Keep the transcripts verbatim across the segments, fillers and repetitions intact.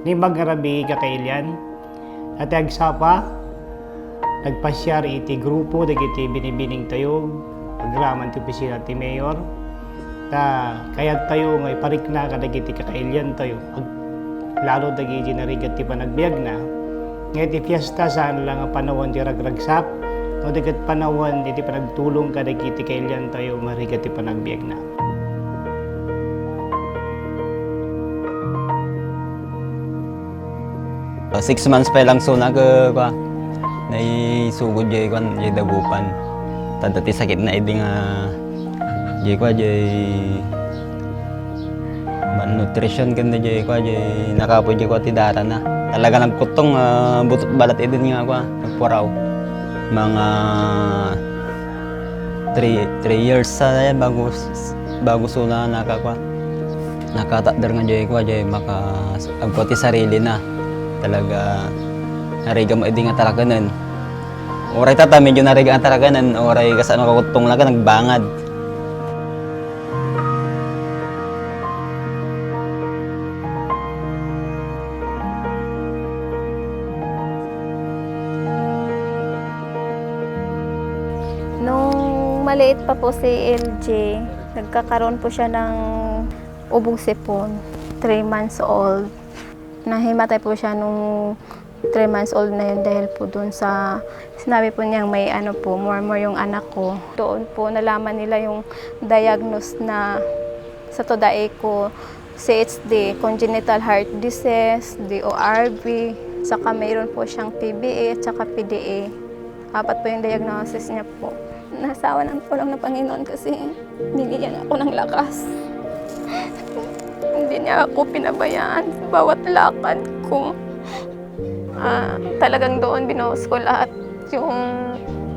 Naimbag nga rabii, kakailian, a ti agsapa, nagpasiar iti grupo dagiti binibining tayo, agraman ti opisina ti mayor, ta kayat tayo nga iparikna kadagiti kakailian tayo, ag-, lalo dagiti narigat ti panagbiagna, nga iti fiesta saan la nga panawen ti ragragsap, no di ket panawen iti panagtulong kadagiti kailian tayo nga rigat ti panagbiagna. Six months pa lang suna ket, kua, naisugod jay, kuan, jay dagupan. Tadda ti sakitna idi nga, jay, kua, jay malnutrition ken jay, kua, jay nakapoy jay, kua, ti darana. Talaga nagkuttong, ah, butot balat idi nga, kua, nagpuraw. Mga three, three years sa yan bago, bago suna nakakua, nakatakder nga jay, kua, jay maka-, agkua ti sarilina. Talaga, narigat idi nga tarakenen. Uray tata, medyo narigat nga tarakenen, uray kasano kakuttong lang, nagbangad. Nung maliit pa po si L J, nagkakaroon po siya ng ubong sipon, three months old. Nahimatay po siya nung three months old na yun dahil po dun sa sinabi po niyang may ano po, murmur yung anak ko. Doon po nalaman nila yung diagnose na sa Toda Echo, C H D, congenital heart disease, D O R V, saka mayroon po siyang T B A at saka P D A. Apat po yung diagnosis niya po. Nasawa na po lang ng Panginoon kasi binigyan ako ng lakas. Hindi niya ako pinabayaan sa bawat lakad ko. Ah, talagang doon binuhos ko lahat yung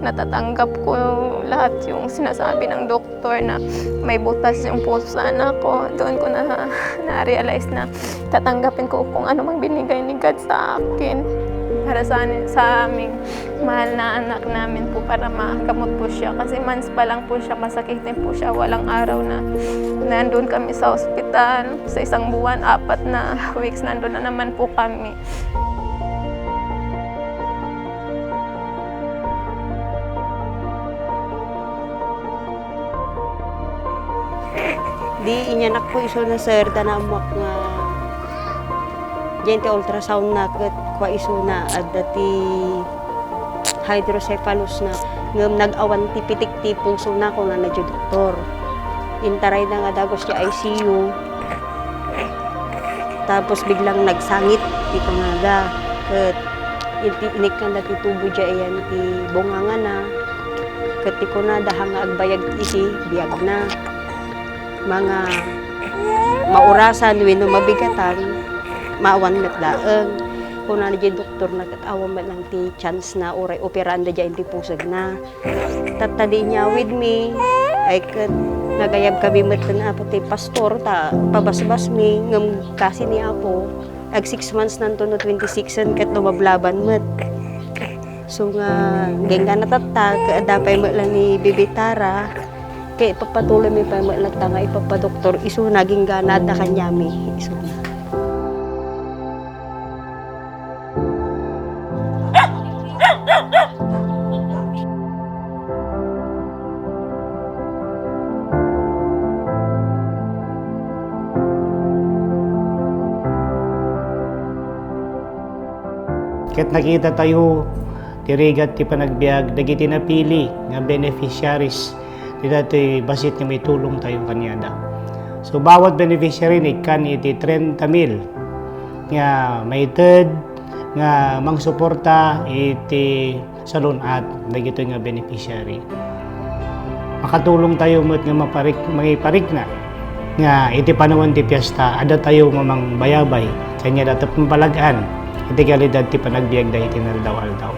natatanggap ko, lahat yung sinasabi ng doktor na may butas yung puso sa anak ko. Doon ko na, na-realize na tatanggapin ko kung ano mang binigay ni God sa akin para sa, sa aming mahal na anak namin po, para magamot po siya. Kasi months pa lang po siya, masakitin po siya. Walang araw na nandun kami sa ospital. Sa isang buwan, apat na weeks, nandun na naman po kami. Di inyanak ko isuna, sir, ta naammuak nga diay ti ultrasound na ket kua isuna adda ti hydrocephalus na, ngem nag-awan ti pitik ti puso na, kunana diay doktor. Intarayda nga dagus diay I C U. Tapos biglang nagsangit ti pangada. Ket iti inikkanda ti tubo diay ayan ti bungangana. Ket ti kunada, ha nga agbayag iti biagna. Mga maurasan wenno mabigatan, maawan met laeng. Kunana diay doktor na ket awan met lang ti chance na uray operaanda diay ti pusegna. Tatta, di inyawidmi, ay ket nagayab kami met ken Apo ti pastor, ta pabasbasmi, ngem kasi ni Apo, ag six months nanto no twenty-six-en ket lumablaban met. So nga, genggana tatta, ket adda pay met lang ni Bibi Tara, ket ipapatuloymi pay met latta nga ipapadoktor, isuna genggana adda kaniami, isuna. Ket nakitatayo ti rigat ti panagbiag dagiti napili nga beneficiaries ti datoy bassit nga maitulong tayo kaniada. So, bawat beneficiary naikkan iti trenta mil nga maited nga mangsuporta iti salun-at dagitoy nga beneficiary. Makatulong tayo met nga maparik-, mangiparikna nga iti panawen ti fiesta, adda tayo nga mangbayabay kaniada tapno palag-an iti kalidad ti panagbiagda iti inaldaw-aldaw.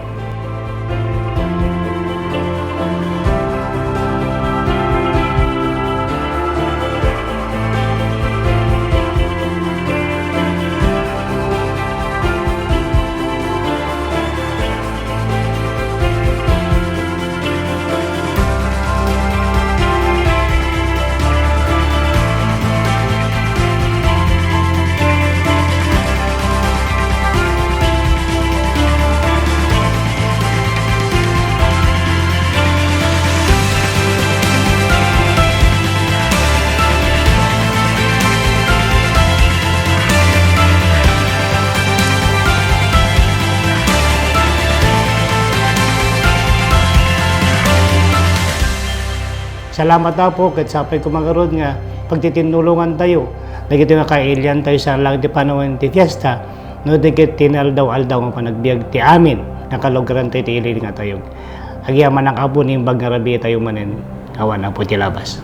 Salamat, Apo, ket sapay koma ngarud nga pagtitinnulongantayo dagiti nga kailiantayo sa lang ti panawen ti fiesta, no di ket ti inaldaw-aldaw nga panagbiag ti amin nga kalugarantayo ti ililinatayo. Agyamanak, Apo, ni imbag nga rabii tayo manen, awan, Apo, ti labas.